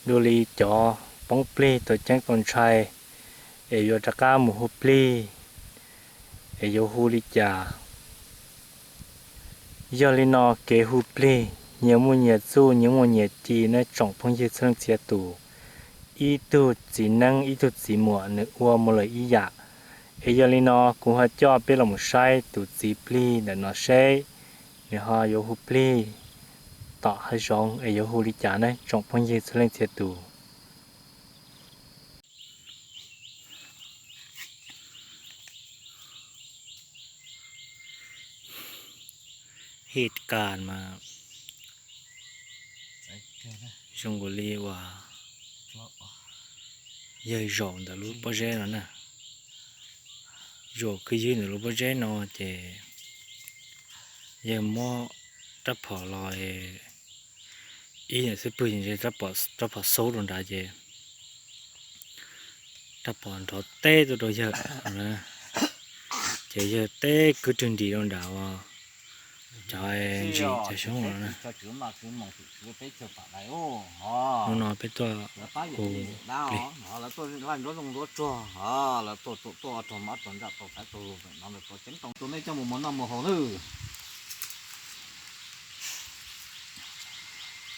dua li cov poob plig tau ceeb tau ntshai, es yuav rov qab mus hu plig, es yuav hu li cas? Yog li no kev hu plig nyias muaj nyias txuj, nyias muaj nyias ci, nej tsoom phooj ywg txhua leej txhia tus. Ib tug txiv neeb ib tug txiv muam nws ua mus lawm ib yam. Es yog li no kuv ho coj peb los mus saib tus txiv plig ntawm no seb nws ho yuav hu plig tom hav zoov es yuav hu li cas ne tsoom phooj ywg txhua leej txhia tus. Hit kas mas zoo nkaus li uas yawg zaum ntawm lub pob zeb no na. Zaum kwj ywg ntawm lub pob zeb no ces yawg muab rab phom los, ib yam xwb pwg, rab phom xub rau nrad ces rab phom nrov teb tuaj rau yawg, ces yawg teb kwj rwg nris rau nrad uas cov ntsis cov xyoob no na. Hnub no peb tuaj hu plig. Lawv tuaj zoo nruab tsuag, lawv tuaj tuaj rau mab rau ntsaj rau xaiv rau lus no lawv tuaj ceeb toom rau nej coj mus mus noj mus haus nawb.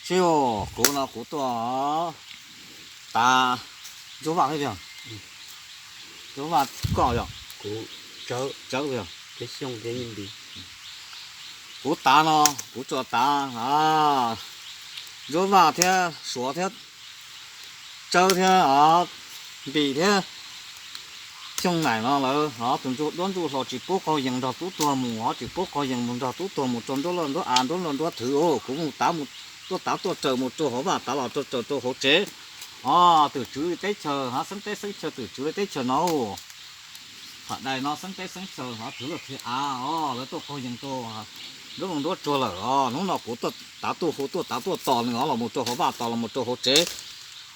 Sib, kuv no kuv tuaj tav Ntsuab Vaj thiab, Ntsuab Vaj koj yog, kuv Tsawb, Tsawb yog, Xyooj thiab Nyiaj Npis. Kuv tav no, kuv tsuas tav Ntsuab Vaj thiab Suav thiab Tsawb thiab Npis thiab Xyooj Naim no lawv ho tus ntsuj duab ntsuj hlauv tsis pub qaug yees nrog tub tuag mus, ho tsis pub qaug yees mus nrog tub tuag mus rau nruab laj nruab av nruab laj nruab thwv os. Kuv mus tav, tuaj tav tuaj raws mus rau hauv vaj, tav los tuaj raws rau hauv tsev. Os, tus tswv teb chaws ho xeeb teb xeeb chaw, tus tswv teb chaws no, Pham Dais no xeeb teb xeeb chaw ho thwv laj thwv av os, lawv tuaj qaug yees rau nruab laj nruab tsuag lawm os. Hnub no kuv tuaj tav tuaj hu, tuaj tav tuaj tos nws os, los mus rau hauv vaj tos los mus rau hauv tsev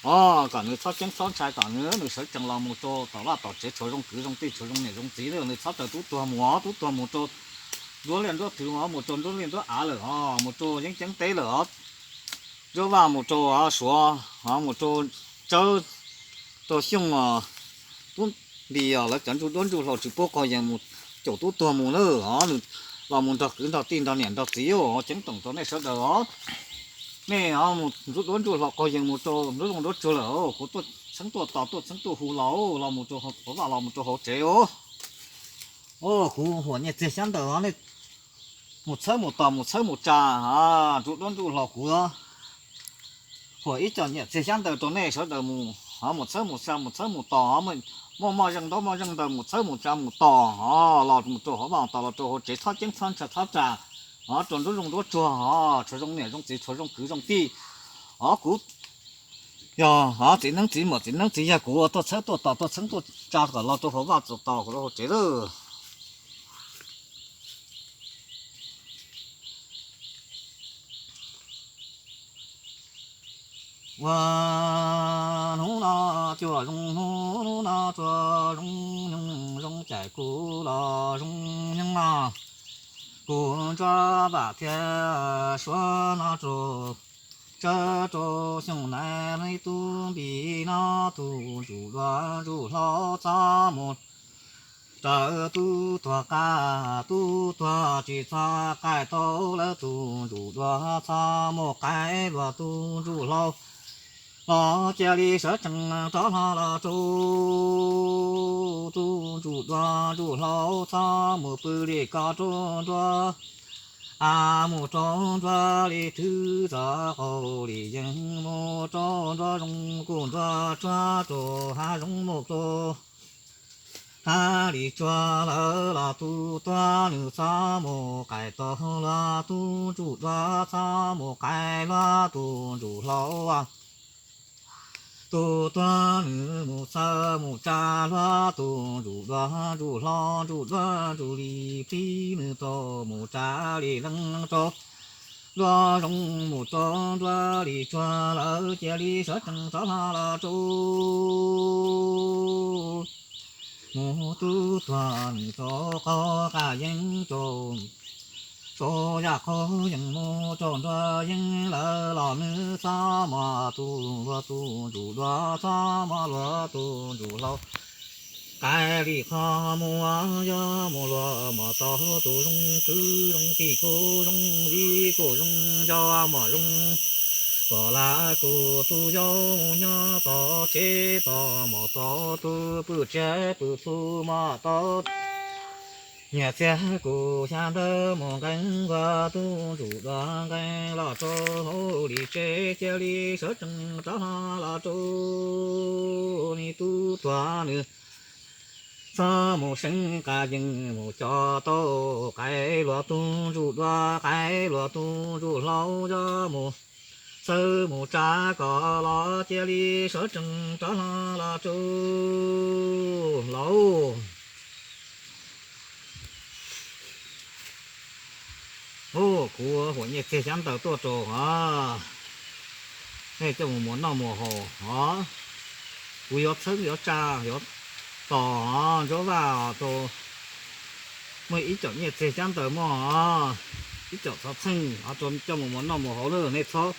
os, kom nws txhob ceeb txhob ntshai, kom nws, nws sawv tsees los mus rau tom vaj tom tsev tshuav zoo kwv zoo tij tshuav zoo niam zoo txiv, nws txhob raws tub tuag mus os, tub tuag mus rau nruab liaj nruab thwv os, mus rau nruab liaj nruab av lawm os, mus rau yeeb ceeb teb lawm os. Ntsuab Vaj mus rau Suav, mus rau Tsawb, rau Xyooj, Tub Npis os, lawv cov ntsuj duab ntsuj hlauv tsis pub qaug yees mus caum tub tuag mus lawm os, nws los mus nrog kwv nrog tij nrog niam nrog txiv os, ceeb toom rau nej sawv daws os. Nej mus ntsuj duab ntsuj hlauv qaug yees mus rau nruab laj nruab tsuag lawm os, kuv tuaj txheeb tuaj tos tuaj txheeb tuaj hu los, los mus rau hauv vaj los mus rau hauv tsev os. Kuv huam nyiaj txiag xyab ntawv os, nej mus txhawb mus tos mus txhawb mus tsa, ntsuj duab ntsuj hlauv kuv huam ib co nyiaj txiag xyab ntawv rau nej sawv daws mus, mus txhawb mus tsa mus txhawb mus tos, muaj moj zeej ntaub moj zeej ntawv mus txhawb mus tsa mus tos, los mus rau hauv vaj tos los rau hauv tsev txhob ceeb txhob ntshai txhob tsa, rau nruab zoo nruab tsuag, tshuav zoo niam zoo txiv tshuav zoo kwv zoo tij. Os, kuv yog txiv neeb txiv muam txiv neeb txiv yaig kuv tuaj txhawb tuaj tos tuaj txheeb tuaj tsa kom los rau hauv vaj tos kom rau hauv tsev lawm. Ua hnub no cuaj zoo hnub, hnub no txua zoo nyoog, zoo cais kuv los zoo nyoog no. Kuv Ntsuab Vam thiab Suav no rau, Tsawb rau Xyooj Naim, Tub Npis no tus ntsuj duab ntsuj hlauv txhob mus raws tub tuag qab, tub tuag tsis txhob qaij tau lawv tus ntsuj duab, txhob mus qaij luag tus ntsuj hlauv. Los cia li sawv tsees rov hlo los rau tus ntsuj duab ntsuj hlauv, txhob mus pw li ko rau nruab av, mus rau nruab li thwv, txawm qaug li yees mus rau nruab zoo kuj nruab tsuag, rau hav zoov mus rau hav li tsuag lawm los tus tuag nws txhob mus qaij tau luag tus ntsuj duab, txhob mus qaij luag tus ntsuj hlauv. Tus tuag nws mus txhawb mus tsa luag tus ntsuj duab ntsuj hlauv, ntsuj duab ntsuj li plib, nws tau mus tsa li leej rau nruab zoo mus rau nruab li tsuag lawm, cia li sawv tsees rov hlo los rau mus tub tuag nws rau qaug qab yeeb rau rau yaj qhov yeej mus rau nruab yeeb lawm los nws txhob muaj tus luag tus ntsuj duav, txhob muaj luag tus ntsuj hlau. Qaib li qhov muag yog mus luag mus tau tus zoo kwv zoo tij kuj zoo viv kuj zoo nco muaj zoo kom lam kuj tus yau mus nyob tom tsev tom mus tau tus pw tseg pw txhu mus tau nyiaj txiag kuj xya ntawd mus nqeeb nkuaj tus ntsuj duav nqeeb los rau hauv li tsev cia li sawv tsees rov hlo los rau nws tus tuag nws txhob mus seev qas yeej mus coj tau qaib luag tus ntsuj duav qaib luag tus ntsuj hlau yog mus xawb mus tsa kom los cia li sawv tsees rov hlo los rau lauj. Ub, kuv huam nyiaj txiag xyab ntawv tuaj rau hov, nej coj mus muas noj muas haus hov. Kuv yuav txheeb yuav tsa yuav tos hov, Ntsuab Vaj rau muaj ib com nyiaj txiag xyab ntawv mog, ib com xov txheej coj mus muas noj muas haus na, nej txhob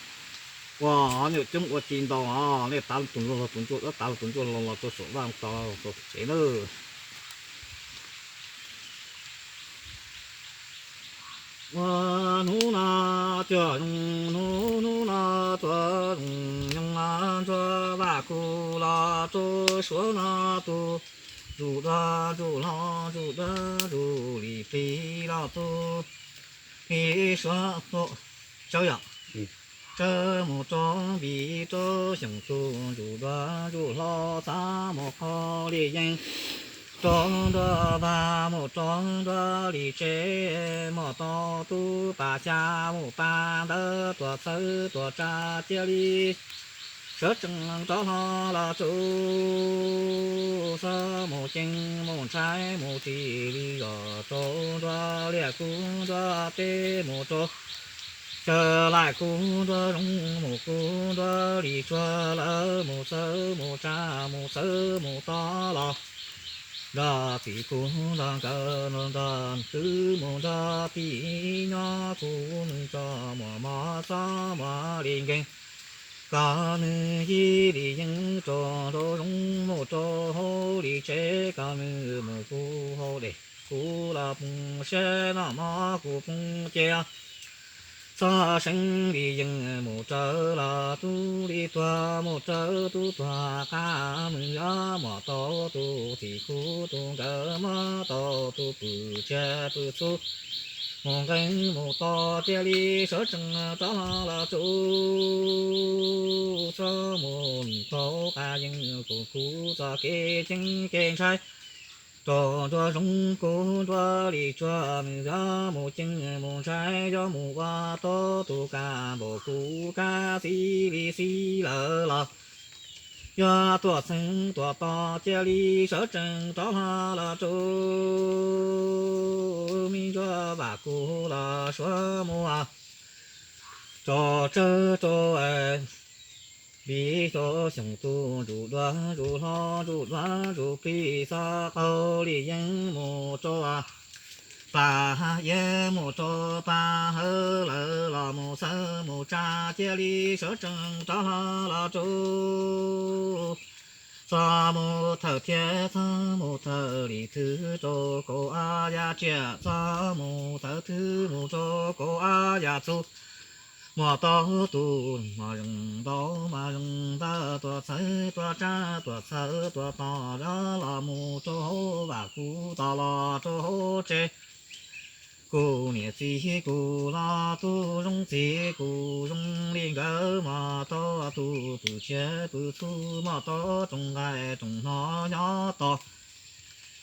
ua nyuam coob ua ci ntau hov, nej tav tus ntsuj hlauv tus ntsuj duav tav tus ntsuj hlauv los rau saum vaj tos rau tsev na. Ua hnub no cuag zoo hnub, hnub no tuaj zoo nyoog no, Ntsuab Vaj kuj los rau Suav no tus ntsuj duav ntsuj hlau ntsuj duav ntsuj li plig los tus plig Suav tsawb yom, tsawb mus rau npis rau xyoos tus ntsuj duav ntsuj hlau txhob mus qhov li yeej rau nruab vaj mus rau nruab li tsev mus tau tus pas xya mus pas ntawd tuaj txhawb tuaj tsa cia li sawv tsees rov hlo los rau txhob mus ceeb mus ntshai mus tsis li zos rau nruab liaj kuj nruab teb mus rau xyaw laij kuj nruab zoov mus kuj nruab li tsuag lawm mus xawb mus tsa mus xawb mus tod los nrog txiv kuj nrog nkawd nrog kwv mus nrog tij nyob kuj nws txhob muaj mob txhob muaj li nkeeg kom nws yig li yeej rau nruab zoov mus rau hauv li tsev kom nws mus kuj hauv dej kuj los poob siab noj mov kuj poob cia txhob seev li yeej mus raws los tub li tuag mus raws tub tuag qab mus yuav muaj tau tus txij kuv tus nkawd muab tau tus pw tseg pw txhu mus nqeeb mus tos cia li sawv tsees rov hlo los rau txhob mus tau qab yeej kuv kuv txoj kev ceeb kev ntshai rau nruab zoov kuj nruab li tsuag mus yuav mus ceeb mus ntshai yuav mus ua tau tus kab npaum kuv kab xib li xib lawm los yuav tuaj txheeb tuaj tos cia li sawv tsees rov hlo los rau me Ntsuab Vaj kuj los Suav mus rau tsawb rau npis rau xyoos tus ntsuj duav ntsuj hlau ntsuj duav ntsuj plig txhob qaug li yeej mus rau pas hav iav mus rau pas hawv lawm los mus xawb mus tsa cia li sawv tsees rov hlo los rau txhob mus thawm thiab txhob mus thawm li thwv rau kaum ob yav tsiaj txhob mus thawm thwv mus rau kaum ob yav txhuv muaj tau tus mos zees ntau mos zees ntawd tuaj txhawb tuaj tsa tuaj txhawb tuaj tos zov los mus rau hauv vaj kuv tos los rau hauv tsev kuv niam txiv kuv los tus zoo txiv kuv zoo li nkawd muaj tau tus pw tseg pw txhu muaj tau tsoom nqaij tsoom hno nyob tos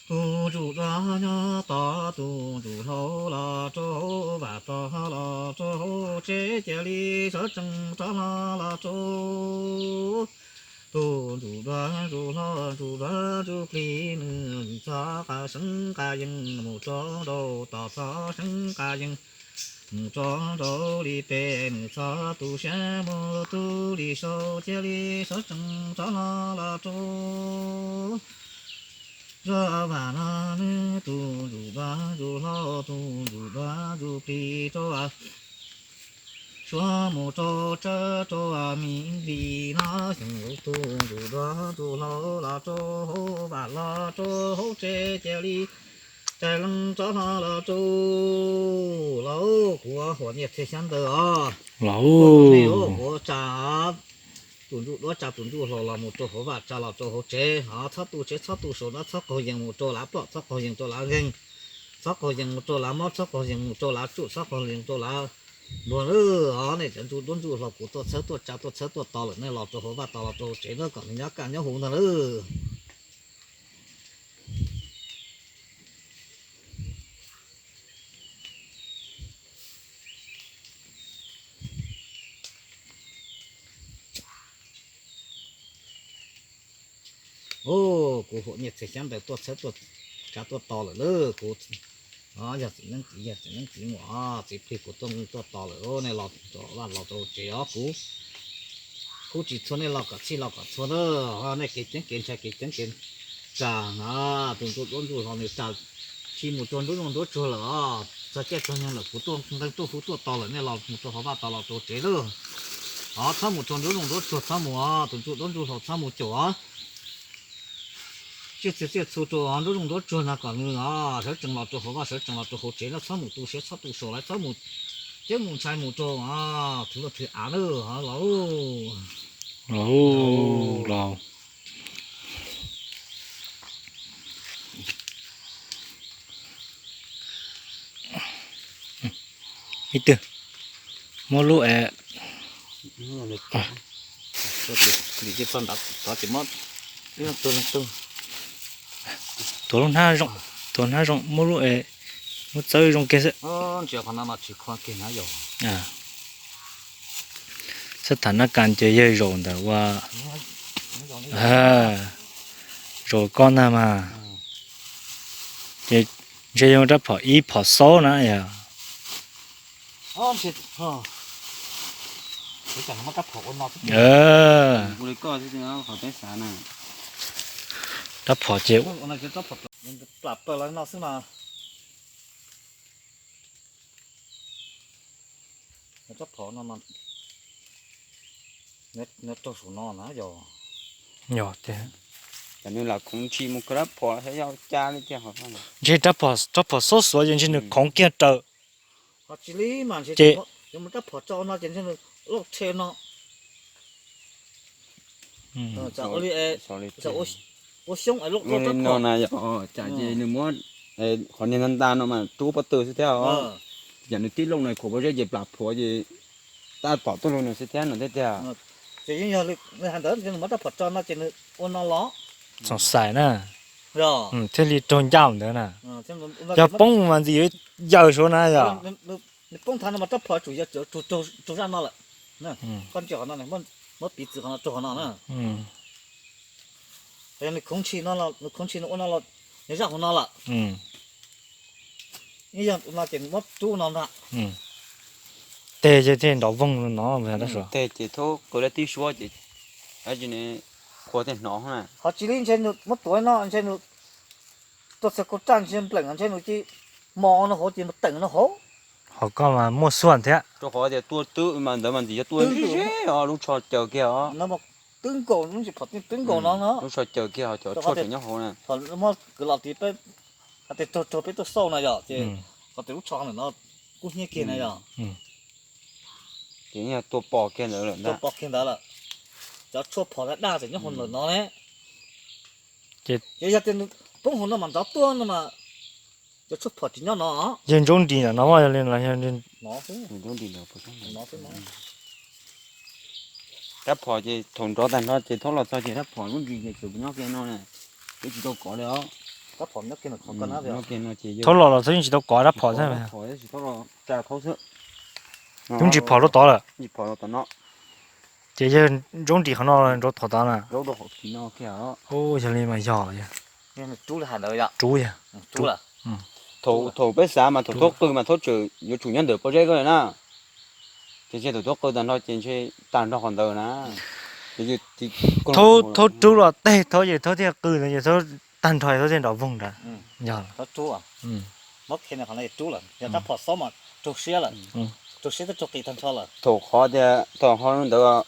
tus ntsuj duav nyob tos tus ntsuj hlau los rau vaj tog los rau tsev cia li sawv tsees rov hlo los rau tus ntsuj duav ntsuj hlau ntsuj duav ntsuj plig nws txhob qas seev qas yeej mus rau nraud tos txhob seev qas yeej mus rau nraud li pes nws txhob tu siab mus tu li sau cia li sawv tsees rov hlo los rau Vam no neb tus ntsuj duab ntsuj hlau, tus ntsuj duab ntsuj plig rau suav mus rau tsawb rau me npis no, xyoo tus ntsuj duab ntsuj hlau los rau hauv vaj los rau hauv tsev cia li cais leej rov hlo los rau lauj. Kuv huam nyiaj txiag xyab ntawv os, los nej ua tsa tus ntsuj duab tsa tus ntsuj hlau los mus rau hauv vaj tsa los rau hauv tsev os, txhob tu tsev txhob tu saum no, txhob qaug yees mus rau lav ploj, txhob qaug yees rau lav nkeeg, txhob qaug yees mus rau lav mob, txhob qaug yees mus rau lav tsuj, txhob qaug yees rau lav npuag lawm os. Nej cov ntsuj duab ntsuj hlau kuv tuaj txhawb tuaj tsa tuaj txhawb tuaj tos lawm, nej los rau hauv vaj tos los rau hauv tsev na, kom nws nyob kaj nyob huv ntag lauj. Kuv huam nyiaj txiag xyab ntawv tuaj txhawb tuaj tsa tuaj tos lawm lauj. Kuv yog txiv neeb txiv yawg txiv neeb txiv muam txiv plig kuv tuaj tuaj tos lawm, nej los rau vaj los rau tsev os. Kuv kuv tsis txhua, nej los kom txhij los kom txhua na. Nej kev ceeb kev ntshai kev ceeb kev tsa na, tus ntsuj duab ntsuj hlau nws tsa tsis mus rau nruab zoov nruab tsuag lawm os. Txog caij txog nyoog lawm kuv tuaj nqee tuaj hu tuaj tos lawm, nej los mus rau hauv vaj tos los rau tsev lauj. Os, txhob mus rau nruab zoov nruab tsuag, txhob mus os, tus ntsuj duab ntsuj hlau txhob mus caum os. Tsiaj txhu tsiaj txhu rau nruab zoov nruab tsuag no kom nws sawv tsees los rau hauv vaj sawv tsees los rau hauv tsev na, txhob mus tu siav txhob tu saum lawm, txhob mus ceeb mus ntshai mus rau thwv laj thwv av na. Los los ib tug muab lub es tuav lub hnab zoo, tuav hnab zoo muab lub es muab txawb zoo kiag xwb. Xab tham nab kas ces yawg zaum ntawm ua zaum koj ntag mas. Ces ntshe yog rab phom ib phom xaub na yog. Rab phom ces Yog tiag. Ntshe rab phom xaub xuav ces ntshe nws khoov kiag raws. Ces ua xyoob es loj rab phom. Cas ces nws muab qhov niag nta nta no mas rub pob tw xwb thiab os. Yam nws tib loo no khuam pob zeb ces plam phuav ces tab tom tuaj lug nws xwb thiab no thiab tiag. Ces yeej yog li hais ntawd, nws muab rab phom tso no ces nws ua no los. Txhoov xais na. Thiaj li raug ncaj ntawd na. Yog poob mas ntxim yuav yaws suav na yog. Nws poob thav no mas rab phom tsum yog raug zaj no lawm. Koj ntsia qhov no, muab piv txwv qhov no raug qhov no na. Yog nws khoov ntshis no, nws khoov ntshis nws ua no los, nws zaj hauv no lawm. Ib yog no ces muab rub no ntag. Teg ces thiaj nrov voog no. Teg ces thaub qw dab tib suab ces qhua thiaj hnov na. Qhov tsis li ntshe nws muab tuav no ntshe nws tuaj txog kaum raj ntshe npleem ntshe nws cia li mos no hauv ces mus teem no hauv. Ho koj mas muaj xuaj thiab. Rau qhov tias tua twb mas ntawd mas ntxim yog tua ze ze os, lub tsho caws kiag os. Twb nkaus, lub tsis phom twb nkaus no no. Lub tsho caws kiag os, cov tshuaj tseem nyob hauv na. Muab kwv los tid peb, hais tias raug raug peb tuaj xauj na yom, ces qhov tias lub tsho ntawm no kub hnyiab kiag na yom. Ces yog tua pom kiag ntawd lawm ntag. Tua pom kiag ntawd lawm. Cov tshuaj phom daj daj tseem nyob hauv ntawm no ne. Ces yog tias nws poob hauv no mas nrov tuaj no mas cov tshuaj phom tsis nyob no. Yawg ntsaub nris ntawm no yog li no. Rab phom ces thaum nrov tag nrho ces thaub los txog ces rab phom lub ntsis ces tseem nyob kiag no na. Twb tsis tau kov li os. Thaub los los txog yeej tsis tau kov rab phom xwb. Thaub los tsa thaub xwb. Lub ntsis phom rau tod lawm. Ces yawg ntsaub nris qhov no nrov phom tod na. Yog li mas yog, rub yog. Thaum peb xav mas thaum thaub qw mas thaub tseem yuav tsum nyob ntawm pob zeb ko na. Ces ntshe thaum thaub qw tag nrho ces ntshe tag nrho qhov ntawd na. Thaub rub los teg thaub ces thaub thiaj qw ntawd ces thaub Tag nrho txhob zej nrov voog nrad. Yog. Muab khe no qhov no rub lawm, yog rab phom xob mas raug siab lawm. Raug siab twb raug qis tag nrho lawm. Thaum qhov tias thaum ho ntawd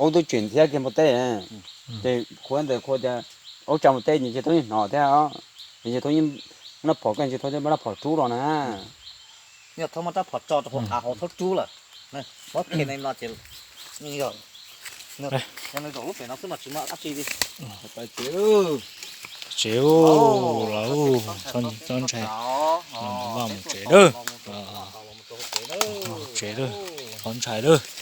aub twb tseem nthiab kiag npua teb, ces qhua ntawd qhua tias aub tsa npua teb ces ntshe thaum yeej hnov thiab, ces ntshe thaum yeej muab rab phom, ntshe thaum yeej muab rab phom rub los na. Yog thaum muab rab phom tso rau hauv av hauv thaum rub lawm. Muab khe no ces yog, yog nws zaum lub pem no xwb mas tsis muaj dab tsi li. Tsev, lawv txhob ntshai, vaj mus tsev lawm. Tsev lawm, txhob ntshai lawm.